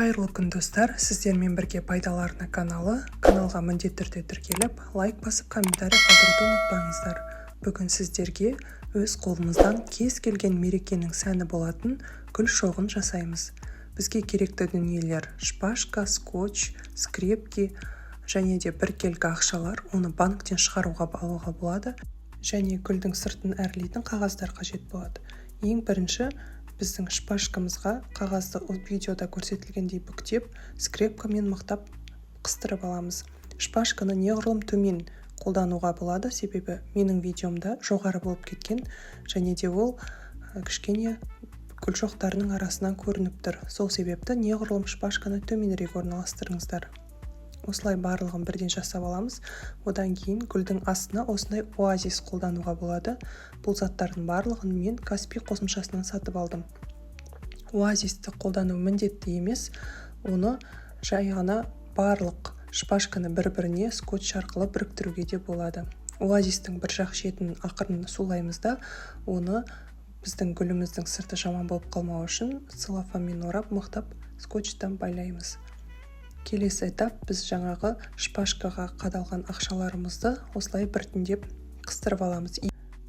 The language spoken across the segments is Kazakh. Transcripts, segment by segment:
Қайырлы күн, достар! Сіздермен бірге Пайдалы арна каналы. Каналға міндетті түрде тіркеліп, лайк басып, комментарий қалдыруды ұмытпаңыздар. Бүгін сіздерге өз қолымыздан кез келген мерекенің сәні болатын гүл шоғын жасаймыз. Бізге керекті дүниелер: шпажка, скотч, скрепки және де біркелкі ақшалар, оны банктен шығаруға алуға болады, және гүлдің сыртын әрлейтін қағаздар қажет болады. Ең бірінші біздің шпажкамызға қағазды видеода көрсетілгендей бүктеп, скрепкамен мықтап қыстырып аламыз. Шпажканы неғұрлым төмен қолдануға болады, себебі менің видеомда жоғары болып кеткен және де ол кішкене гүл шоқтарының арасынан көрініп тұр. Сол себепті неғұрлым шпажканы төменірек орналастырыңыздар. Осылай барлығын бірден жасап аламыз. Одан кейін гүлдің астына осындай оазис қолдануға болады. Бұл заттардың барлығын мен Каспи қосымшасынан сатып алдым. Оазисті қолдану міндетті емес, оны жай ғана барлық шпажканы бір-біріне скотч арқылы біріктіруге де болады. Оазистің бір жақ шетін ақырын сулаймыз да, оны біздің гүліміздің сырты жаман болып қалмау үшін целлофанмен орап, мықтап скотчтан байлаймыз. Келесі этап: біз жаңағы шпажкаға қадалған ақшаларымызды осылай біртіндеп қыстырып аламыз.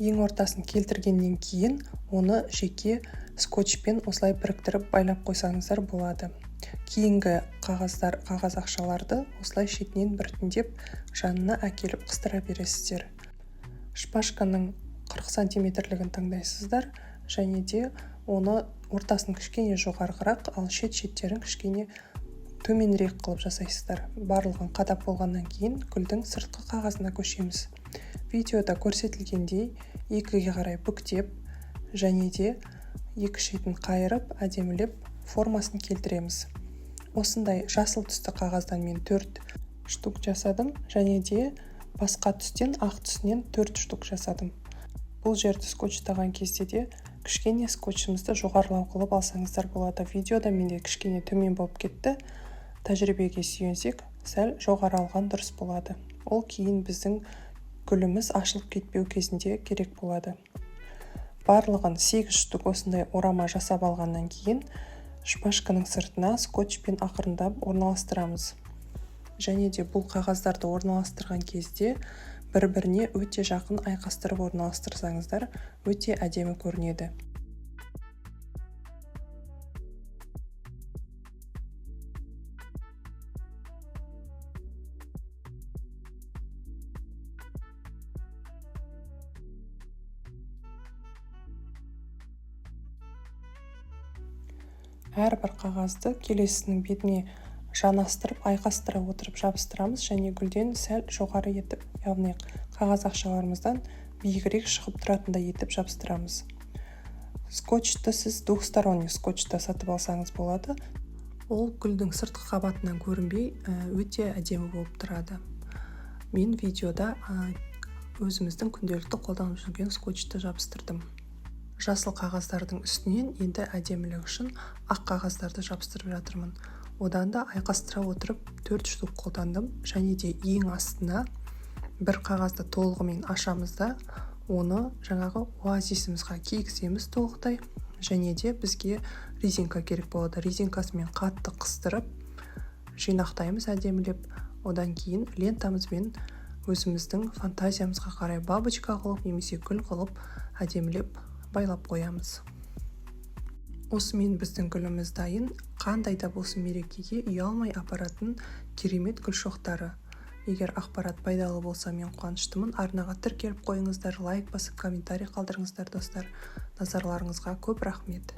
Ең ортасын келтіргеннен кейін оны жеке скотчпен осылай біріктіріп байлап қойсаңыздар болады. Кейінгі қағаздар, қағаз ақшаларды осылай шетінен біртіндеп жанына әкеліп қыстыра бересіздер. Шпажканың 40 сантиметрлігін таңдайсыздар және де оны ортасын кішкене жоғарғырақ, ал шет-шеттерін кішкене төменірек қылып жасайсыздар. Барлығын қадап болғаннан кейін гүлдің сыртқы қағазына көшеміз. Видеода көрсетілгендей екіге қарай бүктеп және де екі шетін қайырып, әдемілеп формасын келтіреміз. Осындай жасыл түсті қағаздан мен 4 штук жасадым және де басқа түстен, ақ түсінен 4 штук жасадым. Бұл жерді скотчтаған кезде де кішкене скотчымызды жоғарылау қылып алсаңыздар болады. Видеода менде кішкене төмен болып кетті. Тәжірибеге сүйенсек, сәл жоғары алған дұрыс болады. Ол кейін біздің гүліміз ашылып кетпеу кезінде керек болады. Барлығын 8 штук осындай орама жасап алғаннан кейін шпажканың сыртына скотчпен ақырындап орналастырамыз. Және де бұл қағаздарды орналастырған кезде бір-біріне өте жақын айқастырып орналастырсаңыздар, өте әдемі көрінеді. Әрбір қағазды келесінің бетіне жанастырып, айқастыра отырып жабыстырамыз және гүлден сәл жоғары етіп, яғни қағаз ақшаларымыздан биігірек шығып тұратындай етіп жабыстырамыз. Скотчты сіз двухсторонний скотчта сатып алсаңыз болады. Ол гүлдің сыртқы қабатынан көрінбей, өте әдемі болып тұрады. Мен видеода өзіміздің күнделікті қолданып жүрген скотчты жабыстырдым. Жасыл қағаздардың үстінен енді әдемілік үшін ақ қағаздарды жабыстырып жатырмын. Одан да айқастыра отырып 4 штук қолдандым және де ең астына бір қағазды толығымен ашамыз да, оны жаңағы оазисімізға кигіземіз толықтай. Және де бізге резинка керек болады. Резинкасымен қатты қыстырып жинақтаймыз әдемілеп. Одан кейін лентамызбен өзіміздің фантазиямызға қарай бабочка қылып немесе гүл қылып әдемілеп байлап қоямыз. Осымен біздің гүліміз дайын. Қандай да болсын мерекеге ұялмай апаратын керемет гүл шоқтары. Егер ақпарат пайдалы болса, мен қуаныштымын. Арнаға тіркеліп қойыңыздар, лайк басып, комментарий қалдырыңыздар, достар. Назарларыңызға көп рахмет.